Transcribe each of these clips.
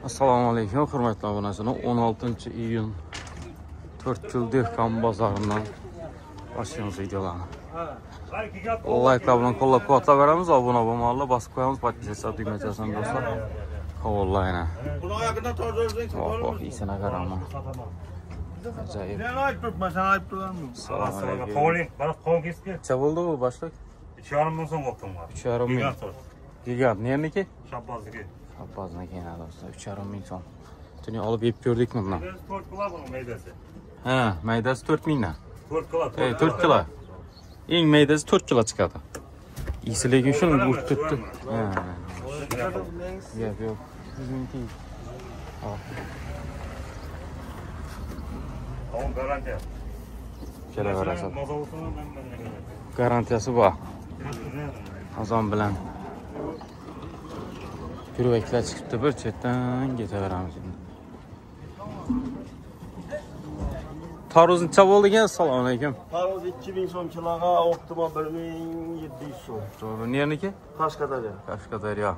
Assalomu alaykum, hurmatli obunachilar. 16 iyun To'rtko'l dehqon bozoridan boshlaymiz videolarni. Like'lar bilan qo'llab-quvvatlab beramiz, obuna bo'lmaganlar bosib qo'yamiz, подписаться tugmachasini do'stlar. Vallahi yana. Voh, voh, isini qarama. Ajoyib. Sen ayıp tutma, sen ayıp tutamıyorum. Assalomu alaykum. Qovun, bana qovun kesip Necha bo'ldi bu boshliq? 3,5 ming so'm optim var. 3,5 ming. Gigant sort. Gigant, nerniki? Şabbazlıkı. Abbazniki yana do'stlar, 3,5 ming so'm. Tuni olib yeb ko'rdik bundan. 4 kilo bunun meydası. Ha, maydasi 4 mingdan. 4 kilo. 4 kilo. Eng maydasi 4 kilo chiqadi. Iysi lekin shuni urib turibdi. Ha. Gap yo'q. 100 ming tiy. Qovun garantiya. Kelaverasiz. Maza olsun ben Garantiyasi bor. Azon bilan. Kurvaklar chiqibdi, bir chetdan ketaveramiz endi. Tarvuz necha bo'ldi ekan? Assalomu alaykum. Tarvuz 2000 so'm kiloga, optima 1700 so'm. To'g'ri, nerniki? Qashqadaryo. Qashqadaryo.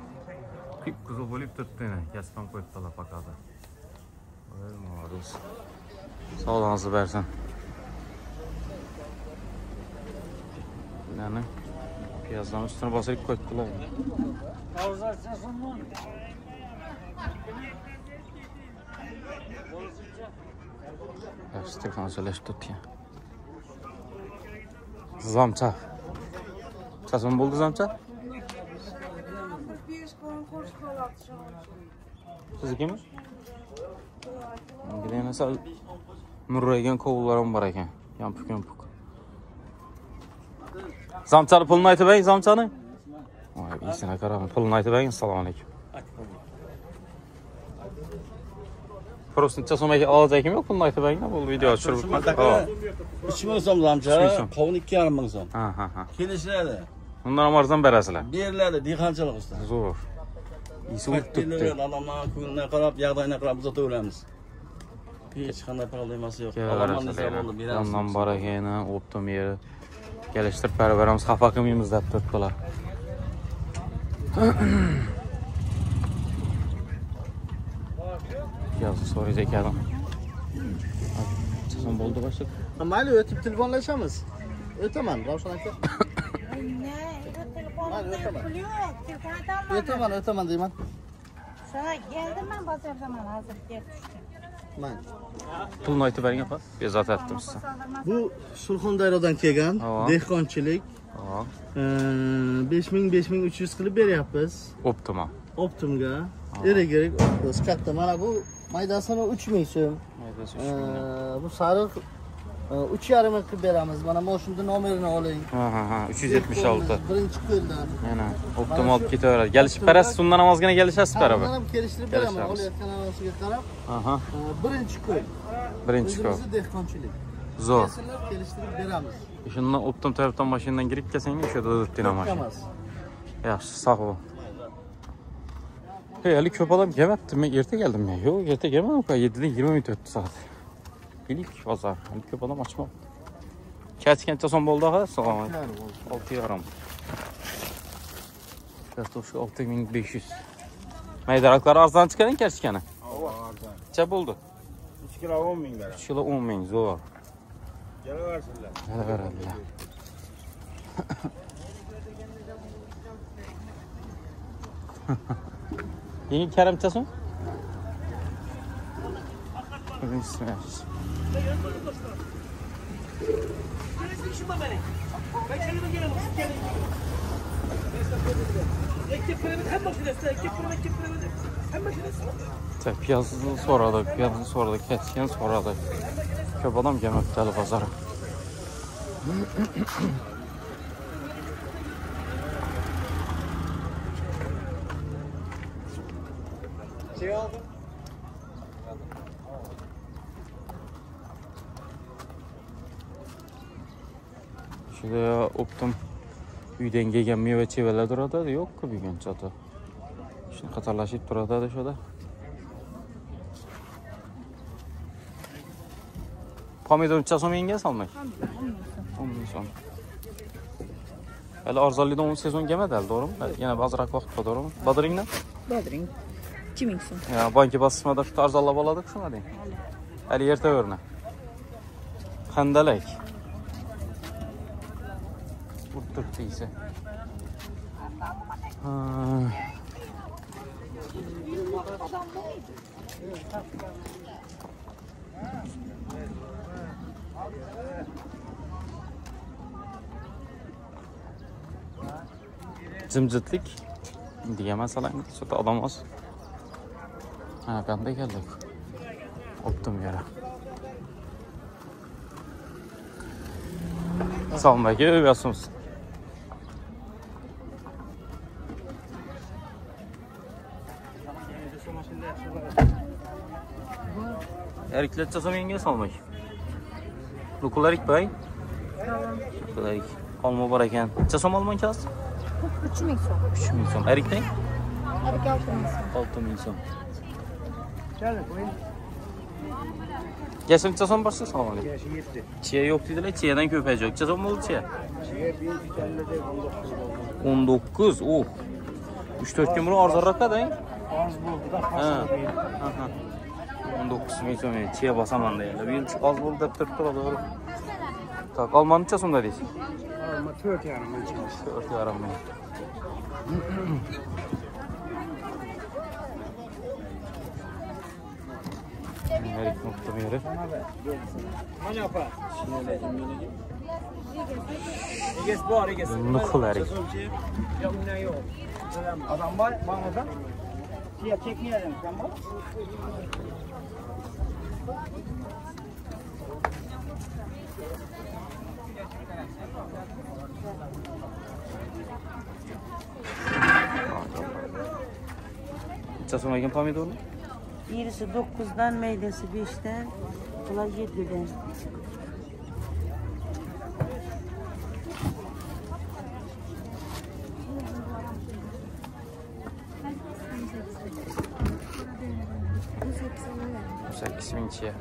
Qip-qizil bo'lib turibdi yana. Kasbam qo'yibdilar pakada. Voy, молодец. Sog'lig'ingizni bersin. Bularni piyozlarni ustini bosib qo'yibdilar. Yaxshi, telefon so'ylashib turibdi. Zamcha. Qachon bo'ldi zamcha? Siznikimi? Menda yana sal murraygan qovunlar ham bor ekan. Yampuq yampuq. Zamchani pulini aytib bering, zamchani. Voy, isini qarang, pulini aytib bering. Assalomu alaykum. Просто necha so'm ekan olacak yo'q, pulini aytib bering, bu video tushirib. Ha. 3000 so'm zamcha, 3000 so'm. Qovun 2,5 ming so'm. Ha, ha, ha. Kelishiladi. Undan ham arzon berasizlar. Beriladi, dehqonchilik usta. Zo'r. Isi urib turibdi. Beriladi, odamlar ko'ngline qarab, yog'dayına qarab uzataveramiz. Hech qanday problemasi yo'q. Olaman desa bo'ldi, beramiz. Ondan bor ekan, optom yeri. Kelishtirib beramiz, xafa qilmaymiz deb turibdilar. Piyozni so'raydi ekan. Qachon bo'ldi boshliq? Mayli, o'tib telefonlashamiz. O'taman, Ravshan aka. Ne? Mayli, o'taman. Pul yo'q, telefon aytolmadim. O'taman, o'taman deyman. Sana geldim ben pazardaman, hozir kelib tushdim. Mayli. Pulni aytib bering opa. Bezovta etdim sizni. Bu Surxondaryodan kelgan dehqonchilik. 5000 5300 qilib beryapmiz. Optima. Optimga. Irig-irig optiz katta. Mana bu maydasini 3000 so'm. Maydasi 3000. Bu sariq 3,5 qilib beramiz. Mana shunda nomerini oling. Ha ha ha, 376. Birinchi qo'ldan. Mana optim olib ketaveradi. Kelishib berasiz, undan ham ozgina kelishasiz baribir. Undan ham kelishtirib beraman, olayotgan havosiga qarab. Aha. Birinchi qo'l. Birinchi qo'l. O'zimizni dehqonchilik. Zo'r. Kelsinlar, kelishtirib beramiz. Shundan optim tarafdan mashinadan kirib kelsangiz, o'sha yerda turibdi mashina. Yaxshi, sog' bo'l. Hey, hali ko'p odam kelmabdi. Men erta keldim men. Yo'q, erta kelmadim. 7 dan 20 minut o'tdi soat. Ilk bozor. Hali ko'p odam ochmabdi. Kechgancha so'm bo'ldi axir. Assalomu alaykum. 6,5. Kartoshka 6500. Maydaroqlari arzon chiqaring kechgani. Arzon. Necha bo'ldi? 3 kilo 10 ming beradi. 3 kilo 10 ming, zo'r. Kelaversinlar. Kelaveradilar. Yeni karamcha so'm? Birinchisi. Tak, piyozni so'radi, piyozni so'radi, kechgan so'radi. Ko'p odam kelmabdi hali bozorga. Shunda optim uydan kelgan meva chevalar turadi, yo'q-ku bugun chota. Shuni qatorlashib turadi o'shada. Pomidor necha so'm yenga solmay? 10 ming so'm. Hali arzonlidan 10 sezon kelmadi hali, to'g'rimi? Yana ozroq vaqt bor, to'g'rimi? Bodringdan? Bodring. 2000 so'm. Ya, banka bosishmada shu arzonlab oladi shunga deng. Hali ertaverni. Handalak. Urib turibdi esa. Ha. Jimjitlik degan masala endi odam oz. Ha, qanday keldik? Optim yara. Assalomu alaykum, yaxshimisiz? Eriklar so'm yenga solmak. Nuqularik bay. Nuqularik. Olma bor ekan. Necha so'm olmang kaz? 3000 so'm. 3000 so'm. Erikning? Erik 6000 so'm. 6000 so'm. Yeşil necha so'm boshqa salom alaykum. Yeşil 7. Chiya yo'q dedilar, chiyadan ko'payib yo'q. Necha so'm bo'ldi chiya? Chiya 1350 19 bo'ldi. 19, oh. 3-4 kun burun arzonroq edi. Az bo'ldi da, Ha. 19 ming so'm chiya bosaman deydi. Bu yil oz bo'ldi deb turibdi, to'g'ri. Tak, olmani necha so'mda deysiz? Olma 4,5 ming. 4,5 ming. Erik nokta yeri. Nuqul erik. Adam var, bana çekmeyelim. Necha so'm ekan pomidorni? Birisi 9'dan, meydesi 5'ten, bular 7'den. Ming chiya.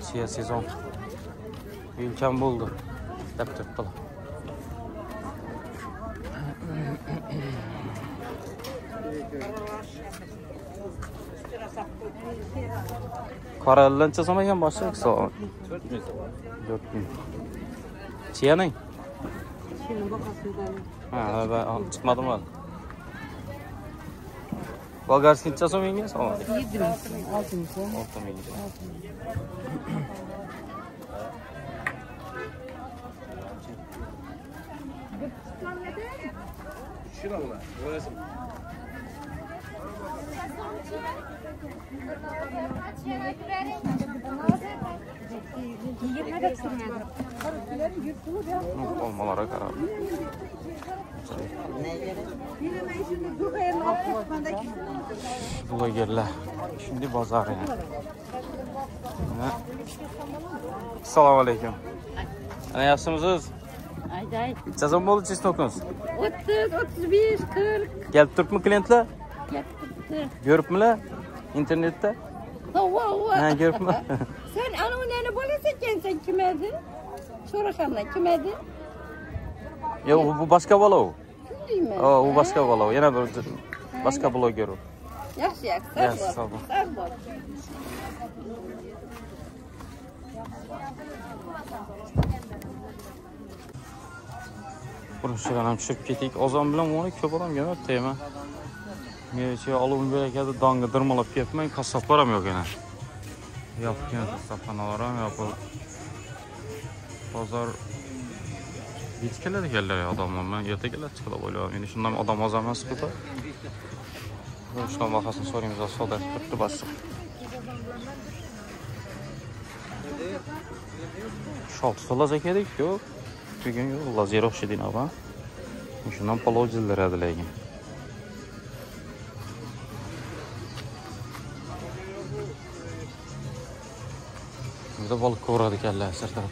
Chiya sezon. Bu yil kam bo'ldi deb turibdilar. Qorallar necha so'm ekan boshliq? 4000 so'm. 4000. Chiyaning? Ha, chiqmadimi hali? Bolgarskiy necha so'm yenga? 7000 so'm, 6000 so'm. 6000 so'm. Olmalara karar. Blogerlar. Şimdi bozor yani. Assalomu alaykum. Ana yaxshimisiz? Ayday. Necha so'm bo'ldi chesnokingiz? 30, 35, 40. Kelib turibmi klientlar? Kelib turibdi. Ko'ribmilar internetda? Ova, ova. Ha, ko'ribmi? Sen ana unani bolasi ekansan, kim edi? So'rashamdan kim edi? Yo'q, bu boshqa bola u. Shundaymi? O, u boshqa bola, yana bir boshqa bloger u. Yaxshi, yaxshi. Sog' bo'l. Sog' bo'l. Urushdan ham tushib ketdik. Ozon bilan uni ko'p odam kelmabdi ema. Mevchi olib berakadi, donga dirmalab ketmang, qassoblar ham yo'q yana. Yopgan qassobxonalar ham yopildi. Bozor hech keladi ekanlar odamlar. Men erta keladi chiqadi o'ylayapman. Endi shundan odam oz emas bu. Shundan bahosini so'raymiz, savdo turibdi boshliq. Sholti laza kerak yo'q. Bugun yo'q, lazer o'xshaydi ha. Shundan palov jildiradi lekin. Burada baliq ko'radi ekanlar sirtdan.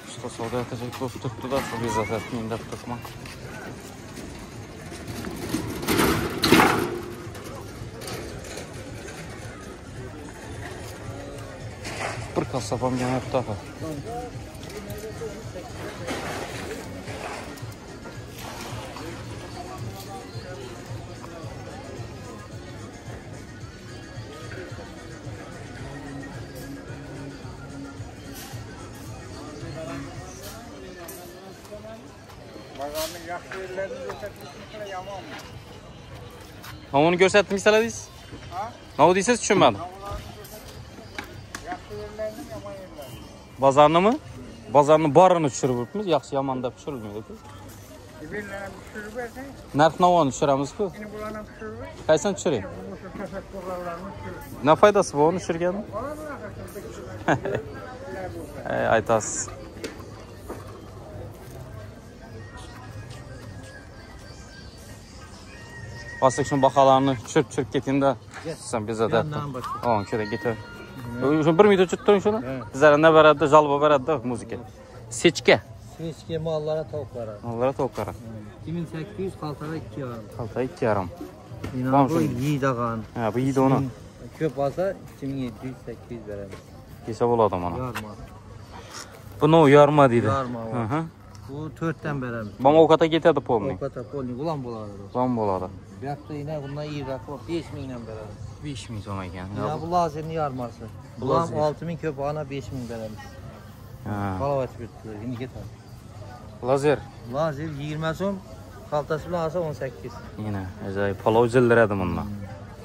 Usta savdo etacak bo'lib turibdi-da, shu bezatni indab turibman. Bir kasap ham kelmabdi axir. Bozorning yaxshi yerlarini ko'rsatishmi, yomonmi? Navoni ko'rsatdim deysiz? Ha? Navo deysiz, tushunmadim. Yaxshi yerlarini, yomon yerlarini. Bozornimi? Bozorni borini tushirib o'tibmiz, yaxshi yomon deb tushirilmaydi-ku. Birini tushirib bersang, Narx navoni tushiramiz-ku. endi bularni ham tushirib ber. Qaysini tushiring? Bu shu tafakkurlarni tushirib. Ne faydasi bu onu tushirganni? Aytasiz. Bastık şunu bakalarını çırp çırp ketin de sen bize de. On şöyle getir. Şunu bir minut tuttun şunu. Bizlere ne verdi? Jalba verdi muzika. Seçke. Seçke mallara, tavuklara. Mallara tavuklara. 2800 kaltara 2,5. Kaltara 2,5. İnan bu yiğit ağan. Ha bu yiğit onu. Köp alsa 2700-800 veremiz. Kese boladı bana. Yarma. Bu ne yarma dedi. Yarma. Hı hı. Bu 4'ten veremiz. Bana ovkata getirdi polni. Ovkata polni ulan boladı. Ulan boladı. Bir hafta yine bundan iyi rakı 5000'den veremiz. 5000 so'm ekan. Ya bu lazerni yarması. Bu Ulan 6000 köp ana 5000 veremiz. Ha. Kalavat bitti. Şimdi getir. Lazer. Lazer 20 so'm, kaltası bilan alsa 18. Yine acayip palov jildiradi bundan.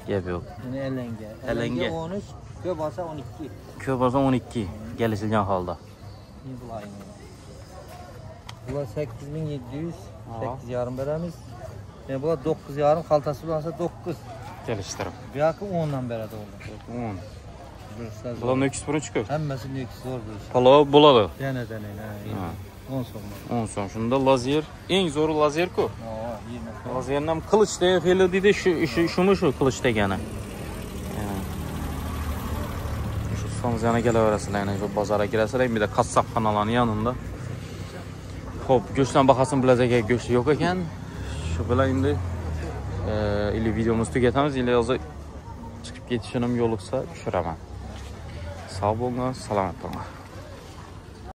Gap yo'q. Yine elenge. Elenge 13, köp alsa 12. Köp alsa 12 gelişilgan holda. Yine bular yine. Bular 8700, 8,5 beramiz. Yani bular 9,5, kaltası bilan alsa 9. Kelishtirib. Bu yoqi 10'dan beradi oğlum. 10. Bular Nukus burunchi ko'p. Hammasi Nukus zo'r bo'lishi. Palov bo'ladi. Dana-dana, ha. 10 so'm. 10 so'm. Shunda lazer, eng zo'ri lazer-ku. Ha, 20 so'm. Lazerni ham qilich degan fe'li deydi, shu shumi shu qilich degani. Shu ustamız yana kelaverasizlar, yana shu bozorga kirasizlar, bir de qassobxonalarning yanında. Xo'p, go'shtdan bahosini bilasiz aka, go'shti yo'q ekan. Shu bilan endi ili videomizni tugatamiz, ili hozir chiqib ketishinim yo'liqsa tushiraman. Sog' bo'linglar, salomat bo'linglar.